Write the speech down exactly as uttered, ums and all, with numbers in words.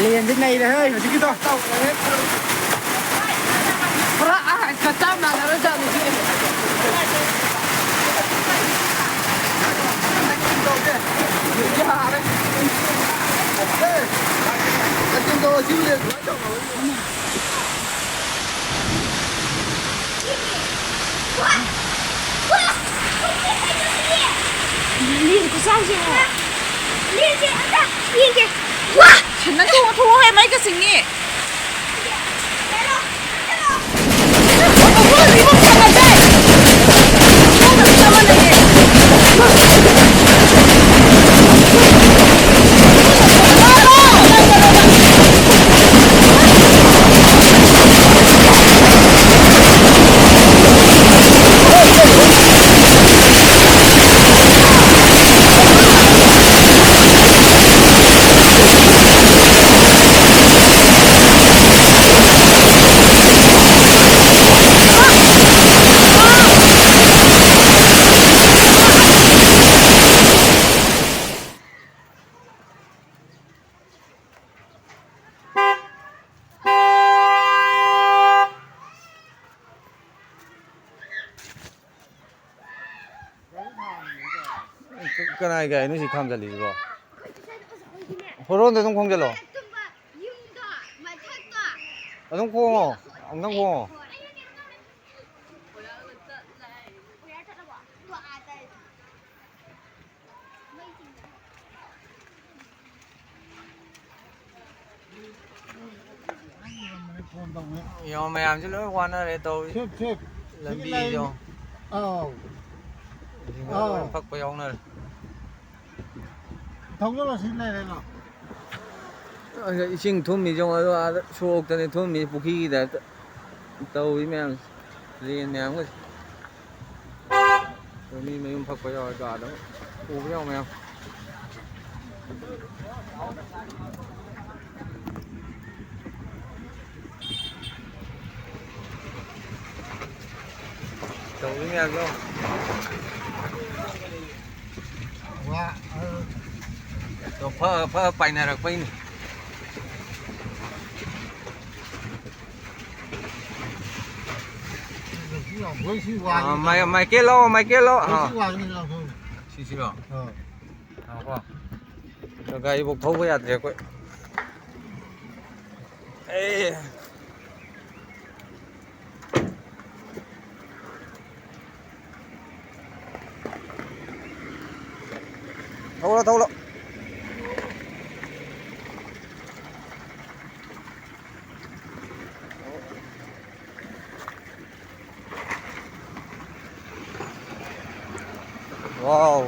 ꯂꯦꯟꯗꯤ ꯅꯩꯔꯦꯍꯦ ꯍꯧꯖꯤꯛꯀꯤꯗꯣ꯫ ꯄꯨꯔꯥ ꯑꯍꯟꯒ ꯆꯞ ꯃꯥꯟꯅꯔ ꯆꯠꯂꯤꯁꯦ꯫ ꯌꯥꯔꯦ꯫ ꯑꯦ, ꯑꯁꯤ ꯇꯧ, ꯑꯁꯤ ꯂꯦꯟ ꯁꯨꯃꯥꯏꯅ ꯇꯧꯅꯕ꯫ ꯂꯦꯟ ꯈꯨꯆꯥꯎꯁꯦ ꯌꯦꯡꯉꯣ꯫ ꯂꯦꯟꯁꯦ ꯑꯝꯇ ꯌꯦꯡꯒꯦ꯫ ꯋꯥ! ꯁꯟꯅ ꯇꯣꯡꯉ ꯊꯣꯛꯂꯛꯑꯣ ꯍꯦ, ꯃꯩꯒ ꯆꯤꯡꯅꯤ꯫ ꯀꯅꯥꯒꯤ ꯒꯥꯔꯤꯅꯣ ꯁꯤ ꯈꯥꯝꯖꯜꯂꯤꯁꯤꯕꯣ? ꯍꯣꯔꯣꯟꯗ ꯑꯗꯨꯝ ꯈꯣꯡꯖꯜꯂꯣ꯫ ꯑꯗꯨꯝ ꯈꯣꯡꯉꯣ꯫ ꯑꯃꯨꯛꯇꯪ ꯈꯣꯡꯉꯣ꯫ ꯌꯦꯡꯉꯣ, ꯃꯌꯥꯝꯁꯦ ꯂꯣꯏ ꯋꯥꯅꯔꯦ ꯇꯧꯔꯤ꯫ Shift, shift. ꯁꯤꯒꯤ ꯂꯝꯕꯤꯁꯦ ꯂꯥꯏꯟ꯫ ꯌꯦꯡꯉꯣ꯫ ꯑꯥꯎ꯫ ꯂꯣꯏ ꯑꯥꯎ꯫ ꯐꯛꯄ ꯌꯥꯎꯅꯔꯦ꯫ ꯊꯧꯖꯤꯜꯂꯣ, ꯁꯤ ꯂꯩꯔꯦ, ꯂꯥꯎ꯫ ꯑꯁ, ꯏꯁꯤꯡ ꯊꯨꯝꯃꯤꯁꯦ ꯌꯦꯡꯉꯣ, ꯑꯗꯣ ꯑꯥꯗ ꯁꯣꯔꯣꯛꯇꯅꯦ ꯊꯨꯝꯃꯤꯁꯦ, ꯄꯨꯈ꯭ꯔꯤꯒꯤ ꯇꯥꯏꯞꯇ ꯇꯧꯔꯤ ꯃꯌꯥꯝꯁꯦ, ꯗ꯭ꯔꯦꯟ ꯃꯌꯥꯝꯒꯁꯦ꯫ ꯑꯗꯣ ꯃꯤ ꯃꯌꯨꯝ ꯐꯛꯄ ꯌꯥꯎꯔꯦ, ꯀꯥꯗ ꯄꯨꯕ ꯌꯥꯎ ꯃꯌꯥꯝ꯫ ꯇꯧꯔꯤ ꯃꯌꯥꯝꯗꯣ꯫ ꯋꯥ, ꯑ꯫ ꯑꯗꯣ ꯐ ꯐ ꯄꯥꯏꯅꯔꯛꯄꯩꯅꯤ꯫ ꯍꯣꯏ, ꯁꯤ ꯋꯥꯡꯉꯤ꯫ ꯑꯥ, ꯃꯥꯏ-, ꯃꯥꯏꯀꯦꯜ ꯂꯣ, ꯃꯥꯏꯀꯦꯜ ꯂꯣ? ꯍꯣꯏ, ꯑꯥ꯫ ꯁꯤ ꯋꯥꯡꯉꯤ, ꯂꯥꯎꯊꯣꯛꯎ꯫ ꯁꯤꯁꯤꯔꯣ? ꯑꯥ꯫ ꯉꯥꯏꯈꯣꯀꯣ꯫ ꯑꯗꯣ ꯒꯥꯔꯤꯐꯧ ꯊꯧꯕ ꯌꯥꯗ꯭ꯔꯦ ꯑꯩꯈꯣꯏ꯫ ꯑꯦ꯫ ꯊꯧꯔꯣ, ꯊꯧꯔꯣ꯫ ꯋꯥꯎ꯫